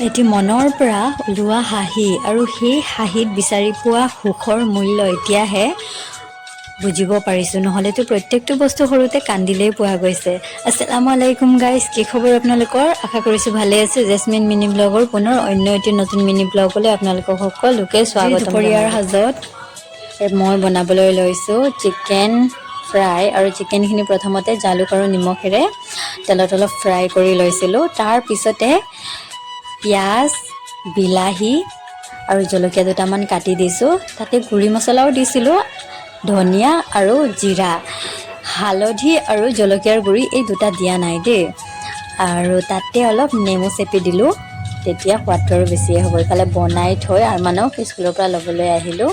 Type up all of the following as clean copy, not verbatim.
এটি মনৰ পৰা ওলোৱা হাঁহি আৰু সেই হাঁহিত বিচাৰি পোৱা সুখৰ মূল্য এতিয়াহে বুজিব পাৰিছোঁ। নহ'লেতো প্ৰত্যেকটো বস্তু সৰুতে কান্দিলেই পোৱা গৈছে। আসসালামু আলাইকুম গাইজ, কি খবৰ আপোনালোকৰ? আশা কৰিছোঁ ভালে আছে। জেচমিন মিনি ব্লগৰ পুনৰ অন্য এটি নতুন মিনি ব্লগলৈ আপোনালোকক সকলোকে স্বাগতম। দুপৰীয়াৰ সাজত মই বনাবলৈ লৈছোঁ চিকেন ফ্ৰাই আৰু চিকেনখিনি প্ৰথমতে জালুক আৰু নিমখেৰে তেলত অলপ ফ্ৰাই কৰি লৈছিলোঁ। তাৰপিছতে পিঁয়াজ, বিলাহী আৰু জলকীয়া দুটামান কাটি দিছোঁ। তাতে গুড়ি মছলাও দিছিলোঁ, ধনিয়া আৰু জিৰা। হালধি আৰু জলকীয়াৰ গুড়ি এই দুটা দিয়া নাই দেই। আৰু তাতে অলপ নেমু চেপি দিলোঁ, তেতিয়া সোৱাদটো আৰু বেছিয়ে হ'ব। ইফালে বনাই থৈ আৰমানক স্কুলৰ পৰা ল'বলৈ আহিলোঁ।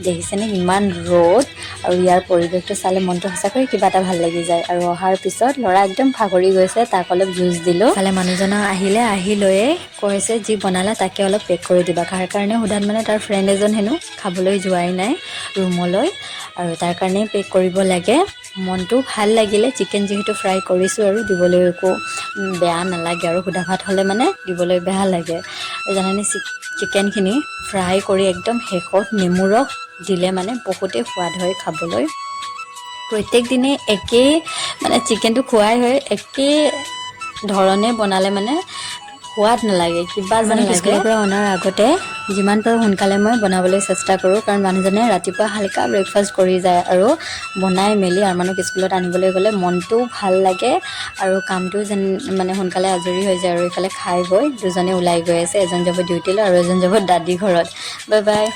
দেখিছেনে ইমান ৰ'দ আৰু ইয়াৰ পৰিৱেশটো চালে মনটো সঁচাকৈ কিবা এটা ভাল লাগি যায়। আৰু অহাৰ পিছত ল'ৰা একদম ভাগৰি গৈছে, তাক অলপ জুচ দিলোঁ। ইফালে মানুহজনক আহিলে, আহি লৈয়ে কৈছে, যি বনালা তাকে অলপ পেক কৰি দিবা। কাৰ কাৰণে সোধাত মানে তাৰ ফ্ৰেণ্ড এজন হেনো খাবলৈ যোৱাই নাই ৰুমলৈ আৰু তাৰ কাৰণেই পেক কৰিব লাগে। মনটো ভাল লাগিলে। চিকেন যিহেতু ফ্ৰাই কৰিছোঁ আৰু দিবলৈ একো বেয়া নালাগে আৰু সুদা ভাত হ'লে মানে দিবলৈ বেয়া লাগে। আৰু জানানে, চিকেনখিনি ফ্ৰাই কৰি একদম শেষত নেমু ৰস দিলে মানে বহুতেই সোৱাদ হয় খাবলৈ। প্ৰত্যেক দিনে একেই মানে চিকেনটো খোৱাই হয়, একেই ধৰণে বনালে মানে সোৱাদ নালাগে, কিবা যেন লাগে। স্কুলৰ পৰা অনাৰ আগতে যিমান পাৰোঁ সোনকালে মই বনাবলৈ চেষ্টা কৰোঁ, কাৰণ মানুহজনে ৰাতিপুৱা হালকা ব্ৰেকফাষ্ট কৰি যায়। আৰু বনাই মেলি আৰমানক স্কুলত আনিবলৈ গ'লে মনটোও ভাল লাগে আৰু কামটোও যেন মানে সোনকালে আজৰি হৈ যায়। আৰু এইফালে খাই বৈ দুজনে ওলাই গৈ আছে। এজন যাব ডিউটিলৈ আৰু এজন যাব দাদী ঘৰত। Bye bye.